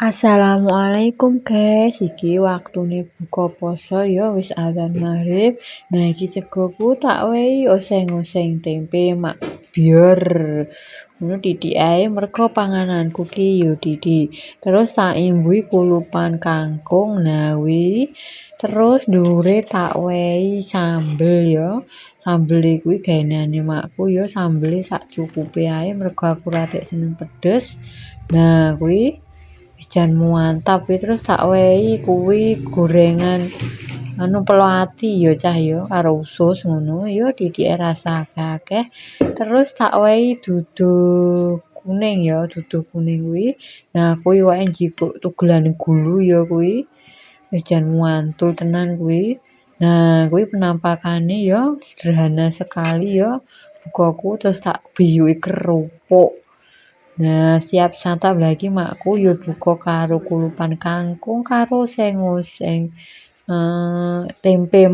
Assalamualaikum, guys, iki waktune buka poso ya, wis azan maghrib. Nah, iki segoku tak wehi oseng-oseng tempe mak bior. Ngono titik ae mergo pangananku ki yo titik. Terus tak imbuhi kulupan kangkung. Nah, kuwi terus dhuwure tak wehi sambel ya. Sambel kuwi gaweane makku ya, sambele sak cukupe ae mergo aku ra seneng pedes. Nah, kuwi jan mantap kuwi. Terus tak wehi kuwi gorengan anu pelo ati ya, cah, ya karo usus ngono ya, titike rasa akeh. Terus tak wehi duduh kuning ya, duduh kuning kuwi. Nah, kuwi wae njikuk tugelan gulu ya kuwi. Wis jan mantul tenan kuwi. Nah, kuwi penampakane ya sederhana sekali ya bukaku, terus tak biyuki kerupuk. Nah, siap santap lagi. Makku ya buka karo kulupan kangkung karo oseng-oseng tempe.